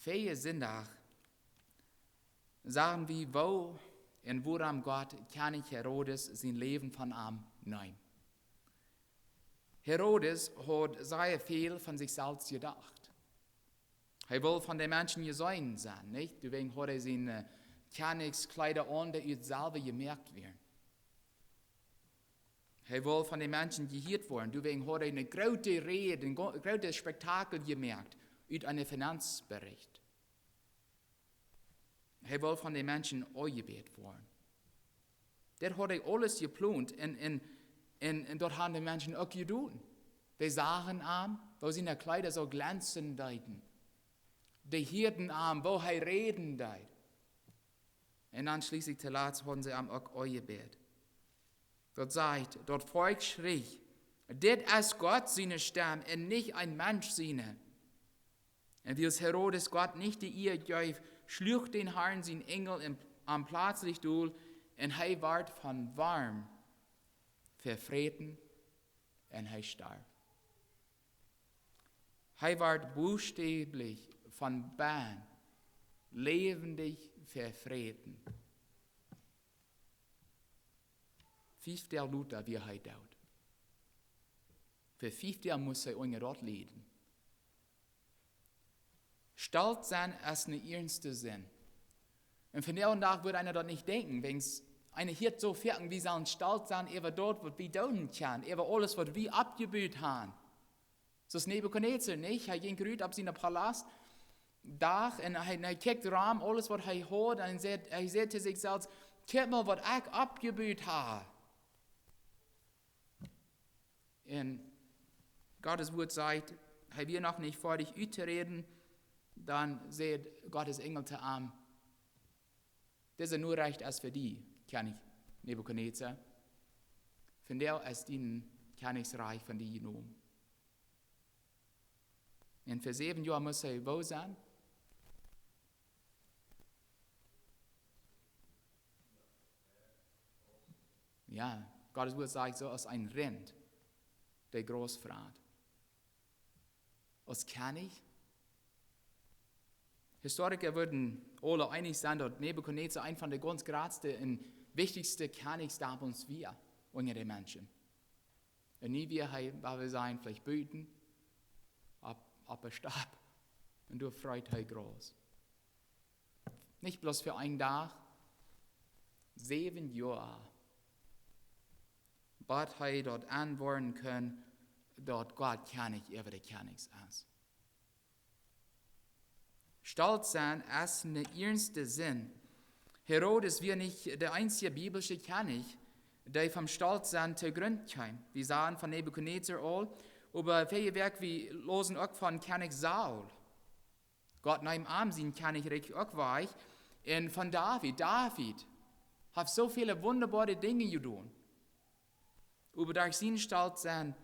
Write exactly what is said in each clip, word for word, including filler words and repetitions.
Väajen Sindach sagen wie, woo un wuarom Gott Kjennich Herodes sien Läwen von am neem. Herodes haud sea väl von sikj selfst jedocht. Hee wull von de Menschen jeseenen sennen, nich? Doawäajen haud hee siene, äh, Kjennichskjleeda aun, dee ut Selwa jemoakt wieren. Hee wull von de Menschen jehieet woaren. Doawäajen haud hee eene groote Räd, een gro-, grootet Spektakel jemoakt ut eenen Finanzbericht. Hee wull von de Menschen aunjebät woaren. Daut haud hee aules jeplont un, un, un, un daut haben de Menschen uk jedonen. Dee sagen am, woo siene Kjleeda soo glanzen deeden. Dee hieeden am, woo hee räden deed. Un dan schlieslich toolatst haben see am uk aunjebät. Daut sajcht, daut Volkj schrie: "Dit es Gott siene Stemm un nich een Mensch siene." Un wiels Herodes Gott nich de Ea jeef, schluach dän Harn sien Enjel am, am plazlich dol, un hee wort von Worm vefräten un hee storf. Hee wort buchstäblich von bennen läwendich vefräten. Fief Doag lota wia hee doot. Fa fief Doag must hee unja daut lieden. Stolt sennen es eene iernste Sind. Un vondoag dän Dach wudd eena daut nich denkjen, wiels eena hieet soo foaken, wie sellen stolt sennen äwa daut, waut wie doonen kjennen, äwa aules, waut wie oppjebut haben. Soo aus Nebukadnezar, nich? Hee jinkj rut opp sienen Palast, Dach, un hee, hee kjikjt rom, aules, waut hee haud, un hee säd, hee säd to sikj selfst: "Kjikj mol, waut ekj oppjebut hab." Un Gott sien Wort sajcht, hee wia noch nich foadich uttoräden, dan säd Gott sien Enjel to am: "Dise Norecht es fa die, Kjennich Nebukadnezar. Vondoag es dien Kjennichrikj von die jenomen." Un fa säwen Joa must hee wua sennen? Jo, Gott sien Wort sajcht, soo aus een Rint, dee Graus frat. Aus Kjennich? Historikja wudden aule eenich sennen, daut Nebukadnezar eent von de gaunz jratste un wichtichste Kjennichs domols wia unja de Menschen. Un nu wia hee, woo wie sajen, veleicht buten, opp, opp de Stap. Un doa freet hee Graus. Nich bloos fa eenen Dach, säwen Joa, bat hee daut aunwoaren kunn, daut Gott Kjennich äwa de Kjennichs es. Stolt sennen es eene iernste Sind. Herodes wia nich de eensje biblische Kjennich, dee vom Stolt sennen to Grunt kjeem. Wie sagen von Nebukadnezar aul, oba väaje Wäakj, wie läsen uk von Kjennich Saul. Gott neem am sien Kjennichrikj uk wajch. Un von David. David haft soo väle wundaboare Dinja jedonen. Oba derch sien Stolt sennen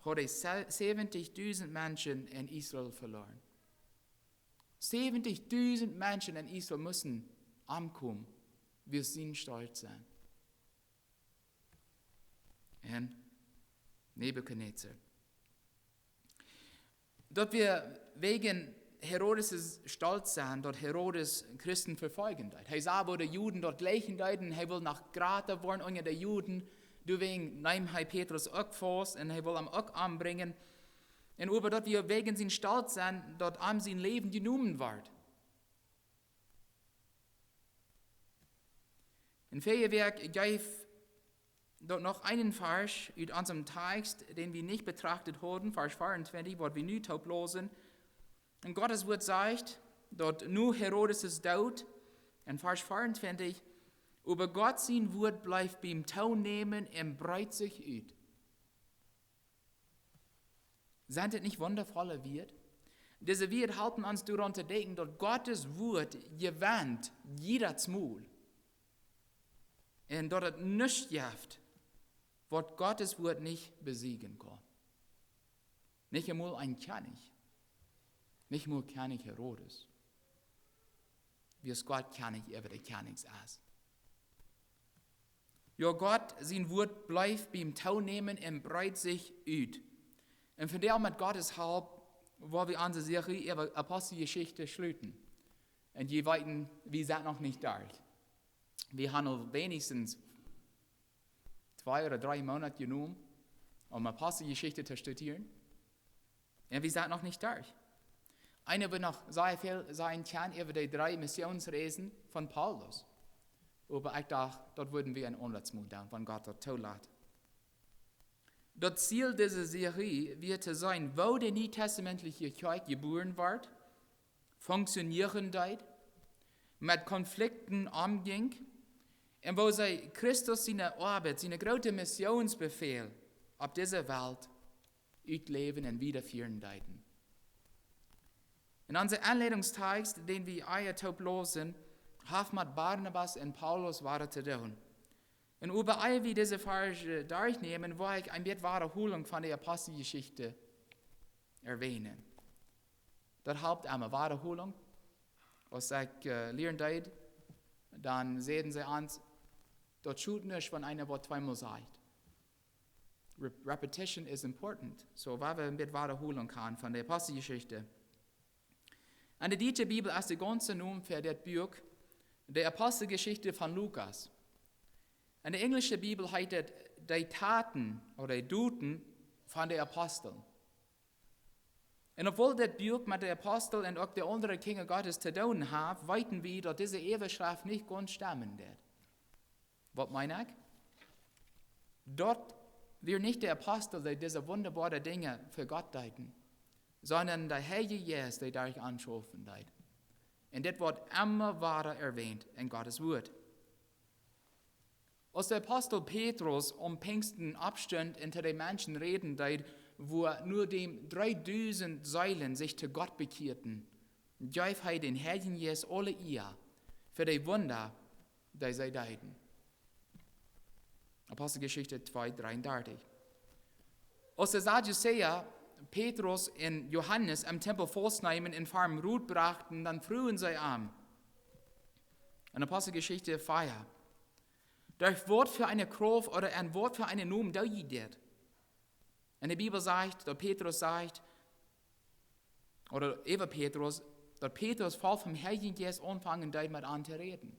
haud hee se-, säwentijdusent Menschen en Israel veloaren. Säwentijdusent Menschen en Israel musten omkomen, wiels sien Stolt sennen. Un Nebukadnezar. Daut wia wäajen Herodes sien Stolt sennen, daut Herodes Christen vefoljen deed. Hee sach, woo de Juden daut jlikjen deeden, hee wull noch jrata woaren unja de Juden. Doawäajen neem hee Petrus uk faust un hee wull am uk ombrinjen. Un oba daut wia wäajen sien Stolt sennen, daut am sien Läwen jenomen wort. Un väaje Wäakj jeef daut noch eenen Varsch ut onsem Tekjst, dän wie nich betracht hauden, Varsch veeauntwintich, waut wie nu toop läsen. Un Gott sien Wort sajcht, daut no Herodes sien Doot, en Varsch veeauntwintich: "Oba Gott sien Wort blift biem toonämen un breet sikj ut." Sent dit nich wundavolle Wieed? Dise Wieed halpen ons doaraun to denkjen, daut Gott sien Wort jewent jiedet Mol. Un daut et nuscht jeft, waut Gott sien Wort nich besieejen kaun. Nich emol een Kjennich. Nich emol Kjennich Herodes. Wiels Gott Kjennich äwa de Kjennichs es. Jo, Gott sien Wort blift biem toonämen un breet sikj ut. Un vondoag met Gott siene Help woa wie onse Serie äwa Aposteljeschicht schluten. Un jie weeten, wie sent noch nich doa. Wie haben aul weens twee ooda dree Moonat jenomen, om Aposteljeschicht to studieren. Un wie sent noch nich doa. Eena woat noch sea väl sajen kjennen äwa de dree Missionsreisen von Paulus. Oba ekj docht, daut wudden wie een aundret Mol doonen, wan Gott daut toolat. Daut Ziel dise Serie wia to seenen, woo de nietestamentliche Kjoakj jebuaren wort, funktionieren deed, met Konflikten omjinkj un woo see Christus siene Oabeit, siene groote Missionsbefäl opp dise Welt utläwen un wiedafieren deeden. En onsen Enleidungstext, dän wie hia toop läsen, haft met Barnabas un Paulus wada to doonen. Un äwa ea wie dise Varsch derchnämen, woa ekj een bät Wadaholunk von de Aposteljeschicht erwähnen. Daut halpt emma, Wadaholunk. Aus ekj äh, lieren deed, dan säden see ons, daut schot nich, wan eena waut tweemol sajcht. Re- repetition is important. So, woa wie een bät Wadaholunk haben von de Aposteljeschicht. En de dietsche Bibel es de gaunze Nomen fa dit Buak de Aposteljeschicht von Lukas. En de enjlische Bibel heet et de Taten ooda de Dooten von de Apostel. Un obwohl dit Buak met de Apostel un uk de aundre Kjinja Gottes to doonen haft, weeten wie, daut dise Äwaschreft nich gaunz stemmen deed. Waut meen ekj? Daut wieren nich de Apostel, dee dise wundaboare Dinja fa Gott deeden, sonda de Heilje Jeist, dee doa aunschaufen deed. Un dit woat emma wada erwähnt en Gottes Wuat. Aus de Apostel Petrus aum Pinjsten oppstunt un to de Menschen räden deed, wua no däm dreedusent Seelen sikj to Gott bekjieeden, jeef hee dän Heiljen Jeist aule Ea fa de Wunda, dee see deeden. Aposteljeschicht twee dreeundartich. Aus de Sadduceer Petrus un Johanes em Tempel faustneemen un ver am Rot brochten, dan fruagen see am. En Aposteljeschicht vea. Derch waut fa eene Krauft ooda en waut fa eenen Nomen doo jie dit? Un de Bibel sajcht, daut Petrus sajcht, ooda äwa Petrus, daut Petrus voll vom Heiljen Jeist aunfangen deed met an to räden.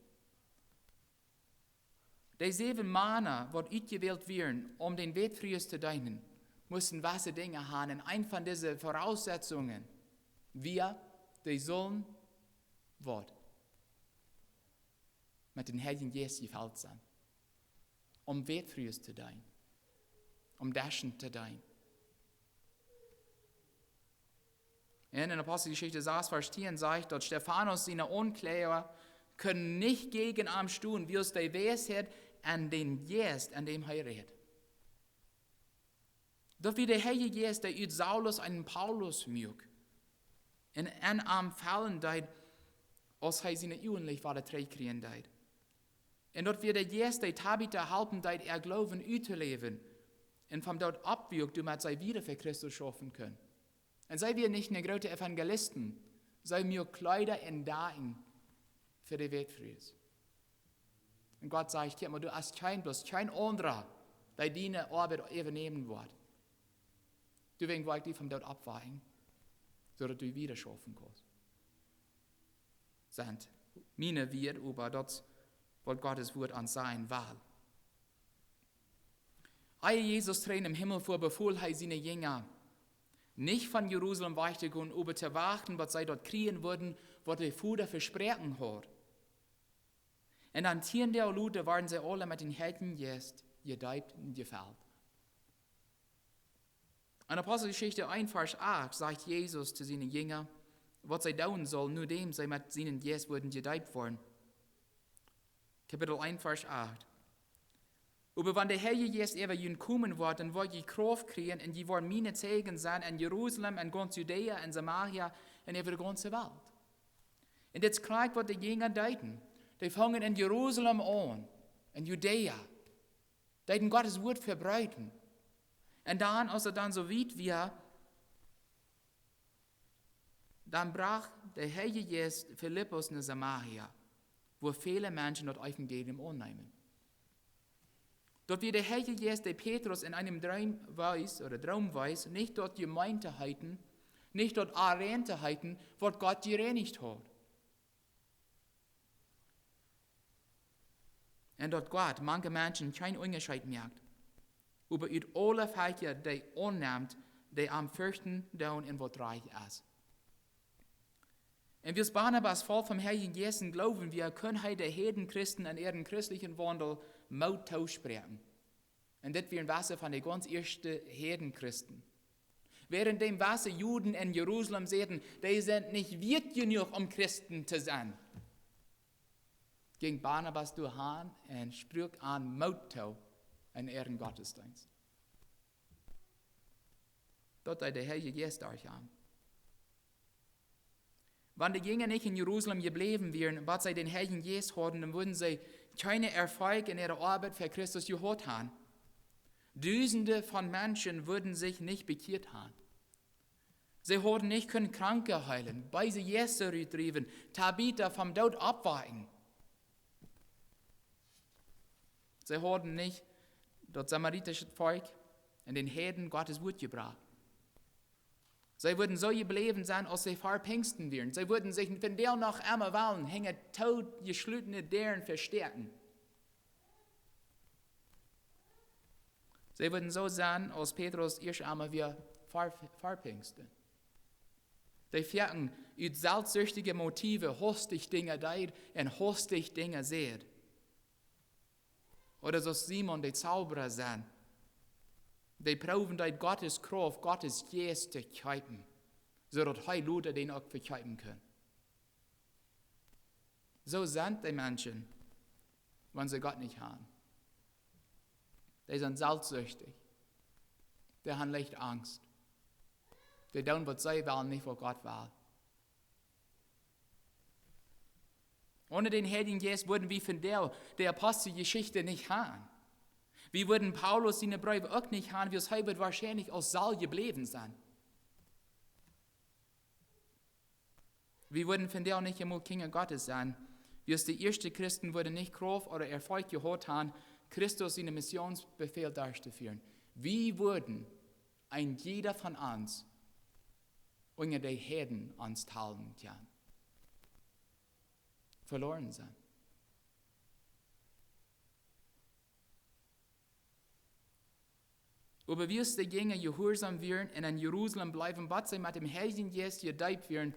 De säwen Mana, waut utjewält wieren, om dän Wätfrues to deenen, musten wesse Dinja haben. Un eent von dise Voraussetzungen wia, dee sullen waut? Met dän Heiljen Jeist jefelt sennen. Om Wätfrues to deenen. Om Deschen to deenen. Un en Aposteljeschicht sas, Varsch tieen sajcht, daut Stefanus siene Aunkjläaja kunnen nich jäajen am stonen, wiels de Weisheit en dän Jeist, en däm hee räd. Daut wia de Heilje Jeist, dee ut Saulus eenen Paulus muak. Un en am fellen deed, aus hee sien Uagenlicht wada trigjkjrieen deed. Un daut wia de Jeist, dee Tabita halpen deed, äa Gloowen uttoläwen. Un vom Doot oppwakjt, doamet see wada fa Christus schaufen kunn. Un see wia nich eene groote Evangelisten. See muak Kjleeda un Daken fa de Wätfrues. Un Gott sajcht: "Kjikj mol, doa es kjeen, bloos kjeen aundra, dee diene Oabeit äwanämen woat. Doawäajen well ekj die vom Doot oppwakjen, soo daut du wada schaufen kaust." Sent miene Wieed, oba daut, waut Gott sien Wort ons sajen well. Ea Jesus trigj em Himmel fua, befool hee siene Jinja, nich von Jerusalem wajch to gonen, oba to wachten, waut see daut kjrieen wudden, waut de Voda vesproaken haud. Un dan tieen Doag lota worden see aule met dän Heiljen Jeist jedeept un jefelt. En Aposteljeschicht een, Varsch acht, sajcht Jesus to siene Jinja, waut see doonen sullen, nodäm see met sienen Jeist wudden jedeept woaren. Kapitel een, Varsch acht. Oba wan de Heilje Jeist äwa junt komen woat, dan woa jie Krauft kjrieen, un jie woaren miene Zeijen sennen en Jerusalem, en gaunz Judäa, en Samaria un äwa de gaunze Welt. Un dit es krakjt, waut de Jinja deeden. Dee fungen en Jerusalem aun, en Judäa. Deeden Gott sien Wort vebreeden. Un dan, aus et dan soo wiet wia, dan brocht de Heilje Jeist Filippus no Samaria, wua väle Menschen daut Evangelium aunneemen. Daut wia de Heilje Jeist, dee Petrus en eenen Droom wees, ooda Droom wees, nich daut Jemeent to heeten, Nich daut onrein to heeten, waut Gott jereinicht haud. Un daut Gott mank Menschen kjeen Unjascheet moakt, oba ut aule Velkja dee aunnemt, dee am ferchten doonen un waut rajcht es. Un wiels Barnabas voll vom Heiljen Jeist un Gloowen wia, kunn hee de Heidenchristen en äaren christlichen Waundel Moot toospräakjen. Un dit wieren wese von de gaunz ieeschte Heidenchristen. Wäarent däm wese Juden en Jerusalem säden, dee sent nich wieet jenuach om Christen to sennen, jinkj Barnabas doa han un spruak an Moot too en äaren Gottesdeenst. Daut deed de Heilje Jeist derch am. Wan de Jinja nich en Jerusalem jebläwen wieren, bat see dän Heiljen Jeist hauden, dan wudden see kjeenen Erfolg en äare Oabeit fa Christus jehaut han. Dusende von Menschen wudden sikj nich bekjieet han. See hauden nich kunt Kranke heelen, beese Jeista rutdriewen, Tabita vom Doot oppwakjen. See hauden nich daut samaritische Volkj un dän Heiden Gottes Wuat jebrocht. See wudden soo jebläwen sennen, aus see ver Pinjsten wieren. See wudden sikj vondoag noch emma wellen hinja too jeschlotene Däaren vestäakjen. See wudden soo sennen, aus Petrus ieescht emol wia ver, ver Pinjsten. Dee foaken ut selfstsüchtige Motive hastich Dinja deed un hastich Dinja säd. Ooda soo aus Simon de Zaubra sennen, dee proowen deed, Gottes Krauft, Gottes Jeist to kjeepen, soo daut hee lota dän uk vekjeepen kunn. Soo sent de Menschen, wan see Gott nich han. Dee sent selfstsüchtich. Dee han leicht Angst. Dee doonen, waut see wellen, nich waut Gott well. Onen dän Heiljen Jeist wudden wie vondoag de Aposteljeschicht nich han. Wie wudden Paulus siene Breew uk nich han, wiels hee wudd woarschienlich aus Saul jebläwen sennen. Wie wudden vondoag nich emol Kjinja Gottes sennen, wiels de ieeschte Christen wudden nich Krauft ooda Erfolg jehaut han, Christus sienen Missionsbefäl derchtofieren. Wie wudden, een jieda von ons, unja de Heiden ons talen kjennen. Veloaren sennen. Oba wiels de Jinja jehuarsom wieren un en Jerusalem bleewen, bat see met dän Heiljen Jeist jedeept wieren,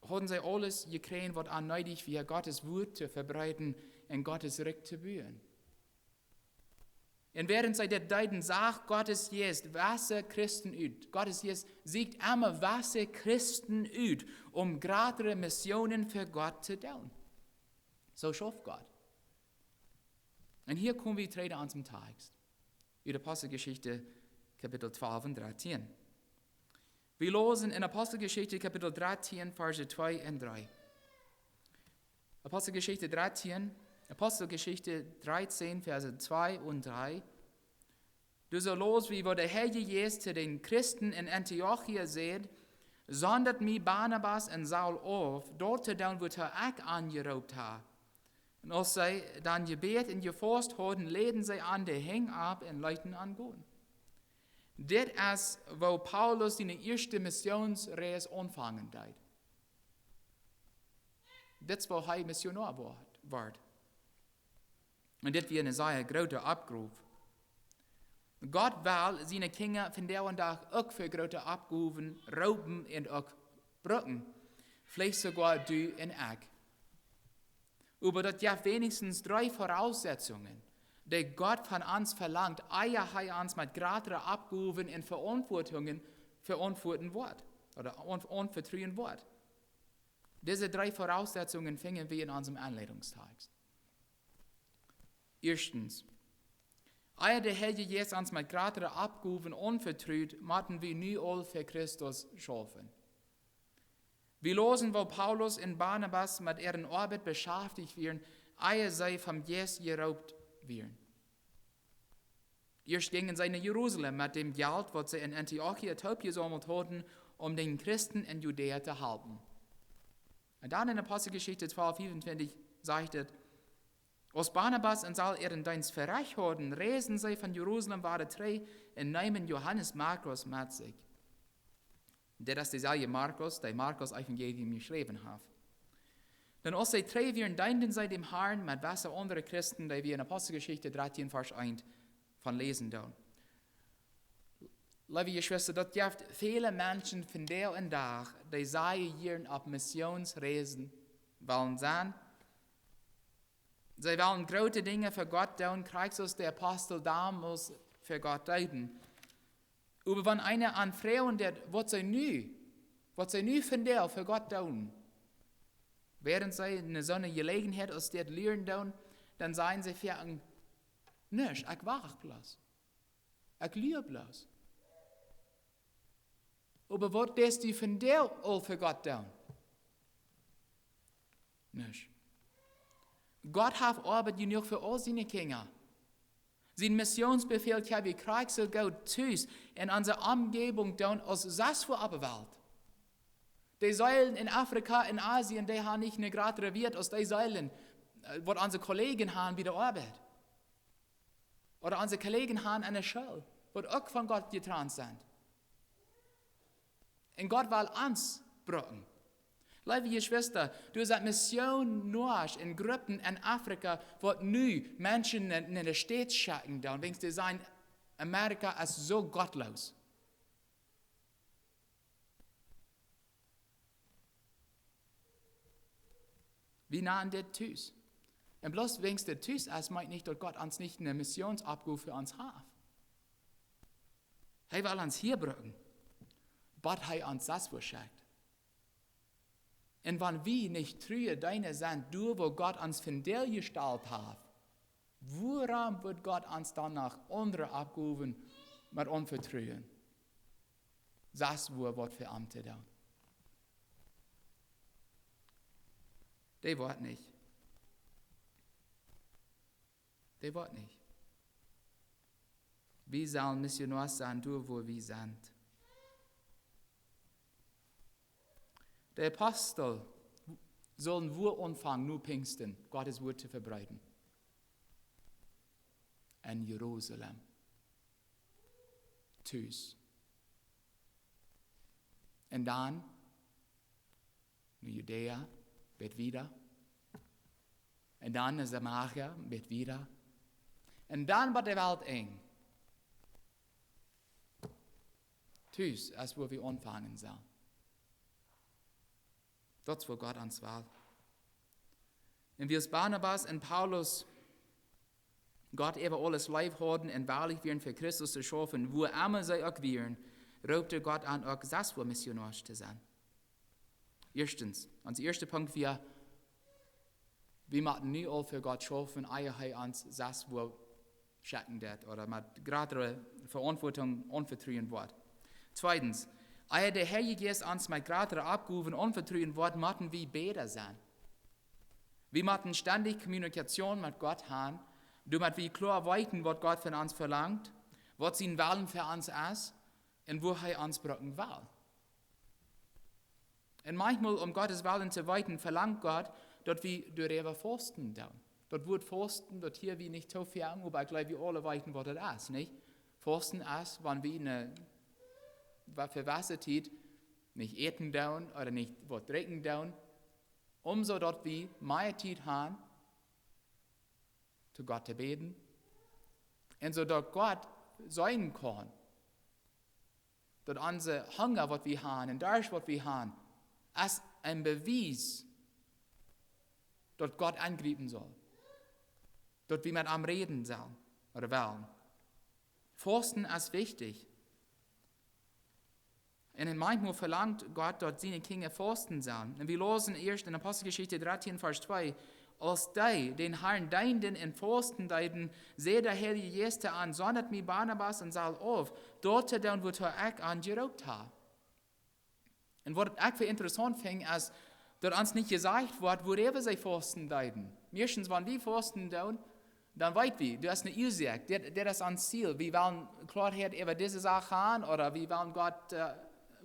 hauden see aules jekjräajen, waut an needich wia, Gottes Wuat to vebreeden un Gottes Rikj to buen. Un wäarent see dit deeden, sach Gottes Jeist wese Christen ut. Gottes Jeist sieekjt emma wese Christen ut, om jratre Missionen fa Gott to doonen. Soo schauft Gott. Un hia kome wie trigj no onsen Tekst. Ut Aposteljeschicht, Kapitel twalf un dartieen. Wie läsen en Aposteljeschicht, Kapitel dartieen, Varsch twee un dree. Aposteljeschicht dartieen, Aposteljeschicht dartieen, Varsch twee un dree. Doa soo läs wie, woo de Heilje Jeist to dän Christen en Antiochia säd: "Sondat mie Barnabas un Saul auf, daut to doonen, waut ekj an jeroopt hab." Un aus see dan jebät un jefaust hauden, läden see an de Henj auf un leeten an gonen. Dit es, woo Paulus siene ieeschte Missionsreis aunfangen deed. Dit es, woo hee Missionoa woat, woat. Un dit wia eene sea groote Oppgow. Gott well siene Kjinja vondoag dän Dach uk fa groote Oppgowen roopen un uk brucken. Veleicht soogoa du un ekj. Oba daut jeft weinichstens dree Voraussetzungen, dee Gott von ons velangt, ea hee ons met jratre Oppgowen un Veauntwuatungen veauntwuaten woat, ooda aun-, aunvetruen woat. Dise dree Voraussetzungen finjen wie en onsen Aunleitungstekst. Ieeschtens, ea de Heilje Jeist ons met jratre Oppgowen aunvetrut, motten wie nu aul fa Christus schaufen. Wie läsen, woo Paulus un Barnabas met äare Oabeit beschaftich wieren, ea see vom Jeist jeroopt wieren. Ieescht jinjen see no Jerusalem met däm Jelt, waut see en Antiochia toopjesaumelt hauden, om dän Christen en Judäa to halpen. Un dan en Aposteljeschicht twalf vieauntwintich sajcht et: "Aus Barnabas un Saul äaren Deenst verecht hauden, reisden see von Jerusalem wada trigj un neemen Johanes Markus met sikj." Dit es deeselwja Markus, dee Markus Evangelium jeschräwen haft. Dan aus see trigj wieren, deenden see däm Harn met waut aundre Christen, dee wie en Aposteljeschicht dartieen Varsch eent von läsen doonen. Leewe Jeschwista, daut jeft väle Menschen vondoag dän Dach, dee sajen, hia opp Missionsreisen wellen sennen. See wellen groote Dinja fa Gott doonen, krakjt soo aus de Apostel donmols fa Gott deeden. Oba wan eena an froagen deit, waut see nu, waut see nu vondoag fa Gott doonen, wäarent see en soone Jeläajenheit aus dit lieren doonen, dan sajen see foaken: "Nuscht, ekj wacht bloos. Ekj lia bloos." Oba waut deist du vondoag aul fa Gott doonen? Nuscht. Gott haft Oabeit jenuach fa aul siene Kjinja. Sien Missionsbefäl kjenn wie krakjt soo goot tus en onse Omjäwunk doonen aus sest wua opp de Welt. De Seelen en Afrika, en Asien, dee haben nich een jratren Wieet aus de Seelen, äh, waut onse Kolleegen haben bie de Oabeit. Ooda onse Kolleegen haben enne School, waut uk von Gott jetrant sent. Un Gott well ons brucken. Leewe Jeschwista, doa sent Missionoasch en Gruppen en Afrika, waut nu Menschen en, en de States schekjen doonen, wiels dee sajen, Amerika es soo gottloos. Wie nanen dit tus. Un bloos wiels dit tus es, meent nich, daut Gott ons nich eene Missionsoppgow fa ons haft. Hee well ons hia brucken, bat hee ons sest wua schekjt. Un wan wie nich true Deena sent, doa wua Gott ons vondoag jestalt haft, wuarom woat Gott ons dan noch aundre Oppgowen met aunvetruen? Sest wua waut fa Amten doonen. Dee woat nich. Dee woat nich. Wie sellen Missionoasch sennen, doa wua wie sent. De Apostel sullen wua aunfangen, no Pinjsten, Gott sien Wuat to vebreeden? En Jerusalem. Tus. Un dan no Judäa, bat wieda. Un dan no Samaria, bat wieda. Un dan bat de Weltenj. Tus es wua wie aunfangen sellen. Daut es wua Gott ons well. Un wiels Barnabas un Paulus Gott äwa aules leef hauden un wellich wieren fa Christus to schaufen, wua emma see uk wieren, roopt Gott an uk sest wua Missionoasch to sennen. Ieeschtens, ons ieeschta Punkt wia, wie motten nu aul fa Gott schaufen, ea hee ons sest wua schekjen deit ooda met jratre Veauntwuatunk aunvetruen woat. Tweedens, ea de Heilje Jeist ons met jratre Oppgowen aunvetruen woat, motten wie bäda sennen. Wie motten stendich Kommunikation met Gott haben, doamet wie kloa weeten, waut Gott von ons velangt, waut sien Wellen fa ons es un wua hee ons brucken well. Un maunchmol, om Gott sienen Wellen to weeten, velangt Gott, daut wie doaräwa fausten doonen. Daut Wuat fausten, daut hia wie nich too foaken, oba ekj jleew, wie aule weeten, waut daut es, nich? Fausten es, wan wie eene, waut fa jewesse Tiet nich äten doonen ooda nich waut drinkjen doonen, om soo daut wie mea Tiet haben, to Gott to bäden. Un soo daut Gott seenen kaun, daut onse Hunga, waut wie haben, un Darscht, waut wie haben, es een Bewies, daut Gott enjriepen saul. Daut wie met am räden sellen, ooda wellen. Fausten es wichtich. Un maunchmol velangt Gott, daut siene Kjinja fausten sellen. Un wie läsen ieescht en Aposteljeschicht dartieen, Varsch twee: "Aus dee dän Harn deenden un fausten deeden, säd de Heilje Jeist to an: Sondret mie Barnabas un Saul auf, daut to doonen, wuatoo ekj an jeroopt hab." Un waut ekj fa interessaunt finj, es, daut ons nich jesajcht woat, wuaräwa see fausten deeden. Meistens, wan wie fausten doonen, dan weet wie, daut es eene Uasoak, dit, dit es ons Ziel. Wie wellen Kloaheit äwa dise Sach haben, ooda wie wellen Gott, äh,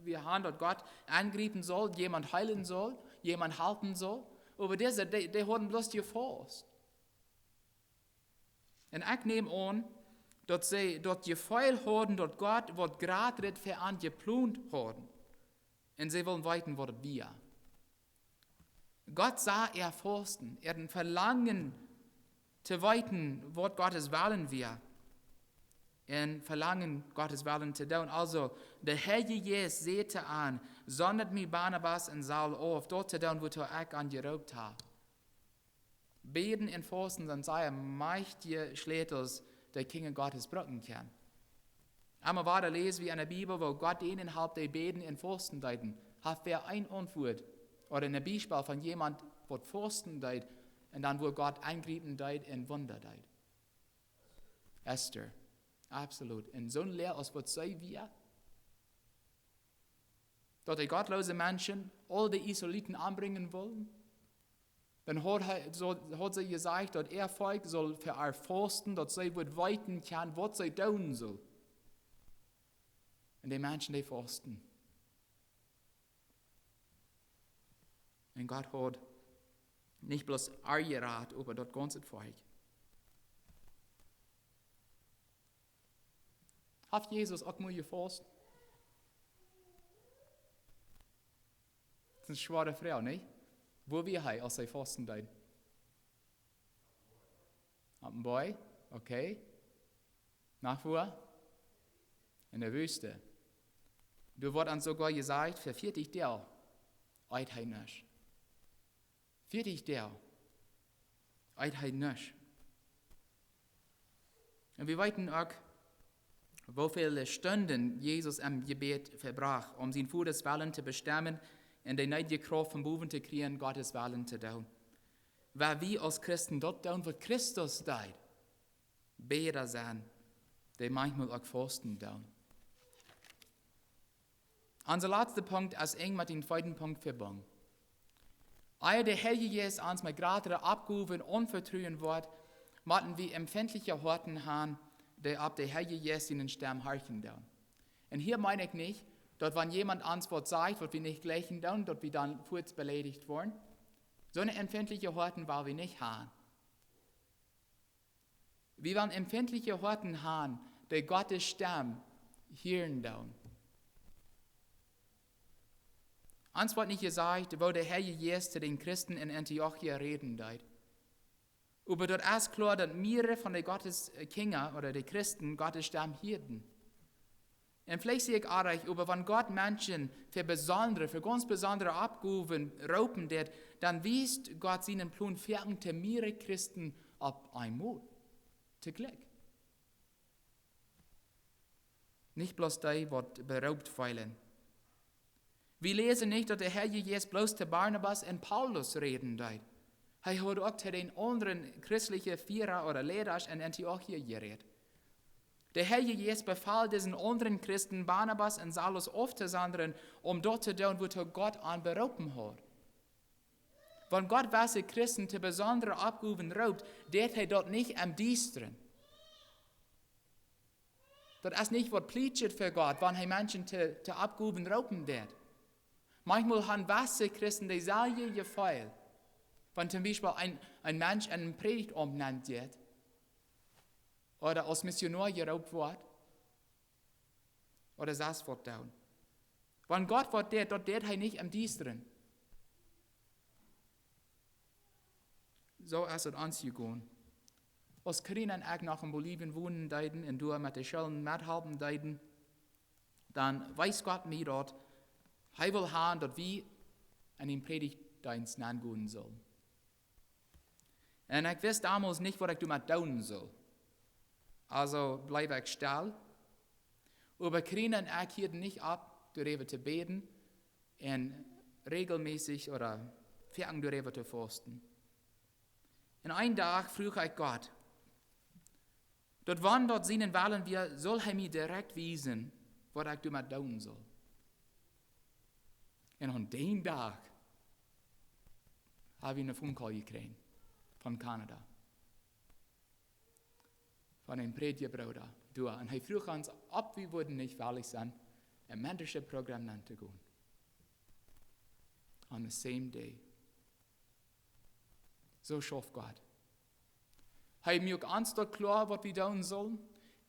wie haben, daut Gott enjriepen saul, wäm heelen saul, wäm halpen saul. Oba dise, dee, dee hauden bloos jefaust. Un ekj näm aun, daut see daut Jefeel hauden, daut Gott waut jratret fa an jeplont haud. Un see wullen weeten, waut et wia. Gott sach äa Fausten, äa Velangen to weeten, waut Gott sien Wellen wia. Un Velangen, Gott sien Wellen to doonen. Aulsoo, de Heilje Jeist säd to an: "Sondat mie Barnabas un Saul auf, daut to doonen, wuatoo ekj an jeroopt hab." Bäden un Fausten sent sea majchtje Schlätels, dee Kjinja Gottes brucken kjennen. Emma wada läs wie enne Bibel, woo Gott dän halpt, dee bäden un fausten deeden. Haft wäa een Auntwuat ooda een Biespel von wäm, waut fausten deed un dan woo Gott enjriepen deed un Wunda deed? Esta. Absolut. Un soone Lia aus waut see wia, daut de gottloose Menschen aul de Israeliten ombrinjen wullen, dan haud hee, soo, haud see jesajcht, daut äa Volkj sull fa äa fausten, daut see wudd weeten kjennen, waut see doonen sull. Un de Menschen, dee fausten. Un Gott haud nich bloos äa jerat, oba daut gaunze Volkj. Haft Jesus uk mol jefaust? Daut es eene schwoare Froag, nich? Wua wia hee, aus hee fausten deed? Opp een Boajch, okay. Noch wua? Enne Wüste. Doa woat dan soogoa jesajcht, fa vieetich Doag eet hee nuscht. Vieetich Doag eet hee nuscht. Un wie weeten uk, woo väle Stunden Jesus em Jebäd vebrocht, om sienen Voda sienen Wellen to bestemmen un de needje Krauft von bowen to kjrieen, Gott sienen Wellen to doonen. Wan wie aus Christen daut doonen, waut Christus deed, Bäda sennen, dee maunchmol uk fausten doonen. Onse latste Punkt es enj met dän tweeden Punkt vebungen. Ea de Heilje Jeist ons met jratre Oppgowen aunvetruen woat, motten wie empfintliche Hoaten haben, dee opp de Heilje Jeist siene Stemm horchen doonen. Un hia meen ekj nich, daut wan wäa ons waut sajcht, waut wie nich jlikjen doonen, daut wie dan fuaz beleidicht woaren. Soone empfintliche Hoaten well wie nich haben. Wie wellen empfintliche Hoaten haben, dee Gott siene Stemm hieren doonen. Ons woat nich jesajcht, woo de Heilje Jeist to de Christen en Antiochia räden deed. Oba daut es kloa, daut mearere von de Gott siene Kjinja ooda de Christen Gott siene Stemm hieeden. Un veleicht sie ekj oajch, oba wan Gott Menschen fa besondre, fa gaunz besondre Oppgowen roopen deed, dan wiest Gott sienen Plon foaken to mearere Christen opp eemol. Toojlikj. Nich bloos dee, waut beroopt feelen. Wie läsen nich, daut de Heilje Jeist bloos to Barnabas un Paulus räden deed. Hee haud uk to de aundre christliche Fiera ooda Leidasch en Antiochia jerät. De Heilje Jeist befool dise aundre Christen, Barnabas un Saulus auftosennen, om daut to doonen, wuatoo Gott an beroopen haud. Wan Gott jewesse Christen to besondre Oppgowen roopt, deit hee daut nich em Diestren. Daut es nich waut plietschet fa Gott, wan hee Menschen to, to Oppgowen roopen deit. Maunchmol haben jewesse Christen daut selwje Jefeel, wan toom Biespel een, een Mensch en een Prädichtaumt nennt woat, ooda aus Missionoa jeroopt woat, ooda sest waut doonen. Wan Gott waut deit, daut deit hee nich em Diestren. Soo es et ons jegonen. Aus Karina un ekj noch en Bolivien wonen deeden un doa met de Schoolen methalpen deeden, dan wees Gott mie daut, hee wull haben, daut wie en dän Prädichtdeenst nengonen sullen. Un ekj wist donmols nich, waut ekj doamet doonen sull. Aulsoo bleef ekj stell. Oba Karina un ekj hieeden nich opp, doaräwa to bäden un rejelmässich ooda foaken doaräwa to fausten. Un een Dach fruach ekj Gott, daut wan daut sienen Wellen wia, sull hee mie direkt wiesen, waut ekj doamet doonen sull. Un aun dän Dach hab wie een Phone Call jekjräajen von Kanada. Von een Prädjabrooda doa. Un hee fruach ons, auf wie wudden nich wellich sennen, em Mentorship Programm nenn to gonen. On the same day. Soo schauft Gott. Hee muak ons daut kloa, waut wie doonen sullen.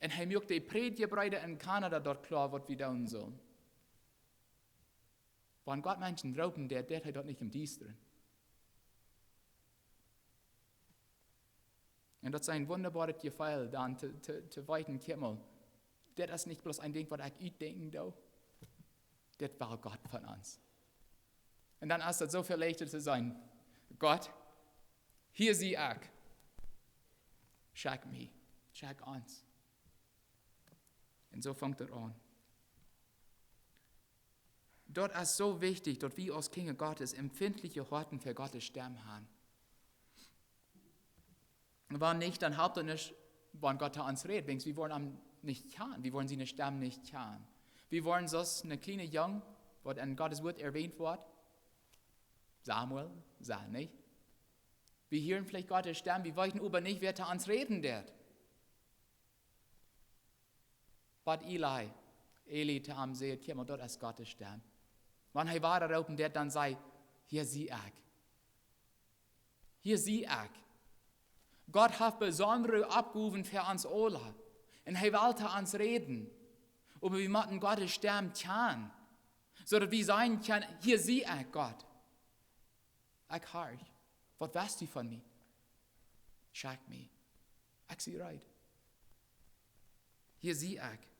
Un hee muak de Prädjabreeda en Kanada daut kloa, waut wie doonen sullen. Wan Gott Menschen roopen deit, deit hee daut nich em Diestren. Un daut es een wundaboaret Jefeel dan to, to, to weeten, kjikj mol, dit es nich bloos een Dinkj waut ekj utdenkjen doo. Dit well Gott von ons. Un dan es daut soo väl leichta to sajen: Gott, hia sie ekj. Schekj mie, schekj ons. Un soo fangt daut aun. Daut es soo wichtich, daut wie aus Kjinja Gottes empfintliche Hoaten fa Gottes Stemm haben. Wan nich, dan halpt daut nich, wan Gott to ons rät, wiels wie woaren am nich kjanen, wie woaren siene Stemm nich kjanen. Wie woaren soo aus een kjliena Jung, waut en Gottes Wort erwähnt woat, Samuel, saj nich. Wie hieren veleicht Gottes Stemm, wie weeten oba nich, wäa to ons räden deit. Waut Eli, Eli to am säd: Kjikj mol, daut es Gottes Stemm. Wan hee wada roopen deit, dan saj: Hia sie ekj. Hia sie ekj. Gott haft besondre Oppgowen fa ons aula. Un hee well to ons räden. Oba wie motten Gottes Stemm kjanen, soo daut wie sajen kjennen: Hia sie ekj, Gott. Ekj horch. Waut west du von mie? Schekj mie. Ekj sie reed. Hia sie ekj.